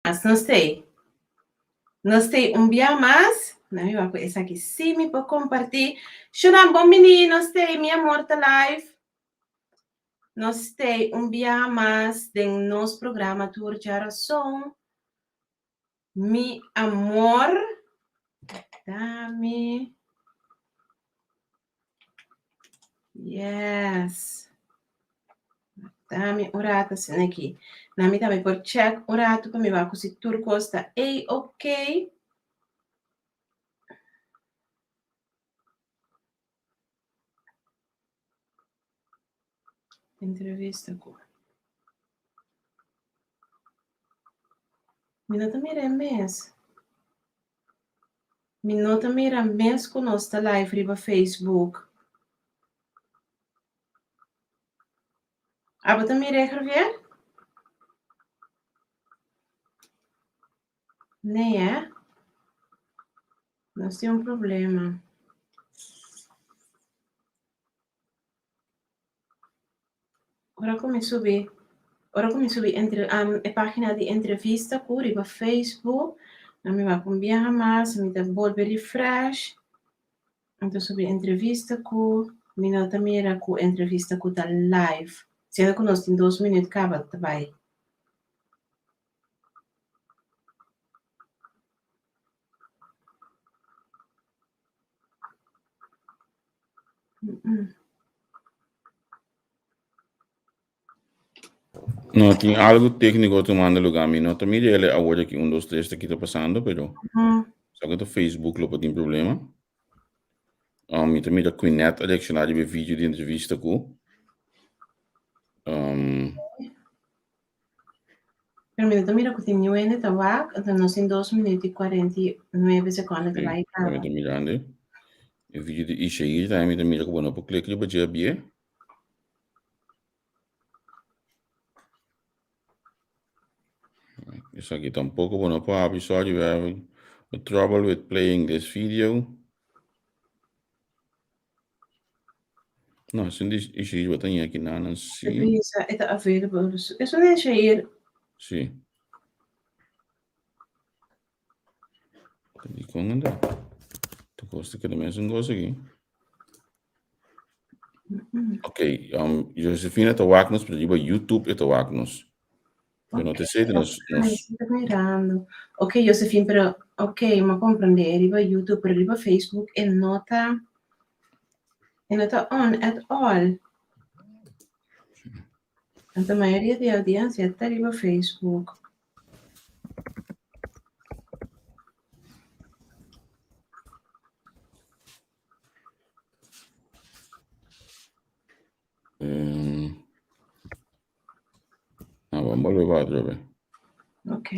mas nos t'ei. Nos t'ei un bia mas. Na mi wak ku esaki sí mi por kompartí. Shunan bon bini, nos t'ei Mi Amor Ta Live. Nos t'ei un bia mas den nos programa Tur Djarason. Mi amor, dami. Yes. Dami un rato asina aki. Na mi tambe por check un rato pa mi wak ku si tur kos ta A-ok. Entrevista ku. Mi no ta mira e mes. Mi no ta mira mes ku nos ta live riba Facebook. Abo ta mir'é, Javier? Nee, hè? Nos tin un problema. Ora ku mi subi, ora ku mi subi entre e página di entrevista ku riba Facebook, nan mi wak un biaha mas, mi ta bolbe refresh, mi ta subi entrevista ku, mi no ta mira ku entrevista ku ta live, siendo ku nos tin dos minüt kaba ta bai. No, tin algo técnico tomando lugar. Mi no ta mira ele awor aki un, dos, tres ta kita pasando, pero sa ku ta Facebook lo por tin problema. Um, mi ta mira Quinette a reacciona riba e video di entrevista ku. Um, Pero mi no ta mira ku tin niun hende ta wak, anto nos tin dos minuut i 49 sekonde ta Sí, bai mi kaba. ta mirando. E video di Ishair tambe mi ta mira ku bo no por klik riba dje abie. Esaki tampoco bo no por abri, sorry, we having trouble with playing this video. No, esun di Ishair bo ta ña aki nanan E sí. bisa e ta available. Esun di Ishair. Sí. Dikon anda? Ta kos ta keda mesun kos aki. Ok, um, Josefina ta wak nos, pero riba YouTube e ta wak nos. Pero no te sei de nos, nos. Ay, mirando. Ok, Josefine, pero ok, me comprende. Riba YouTube, pero riba Facebook e no ta e no ta on at all. Anto mayoria di audiencia ta riba Facebook. Um, ah, vamos volver para atrás. Ok.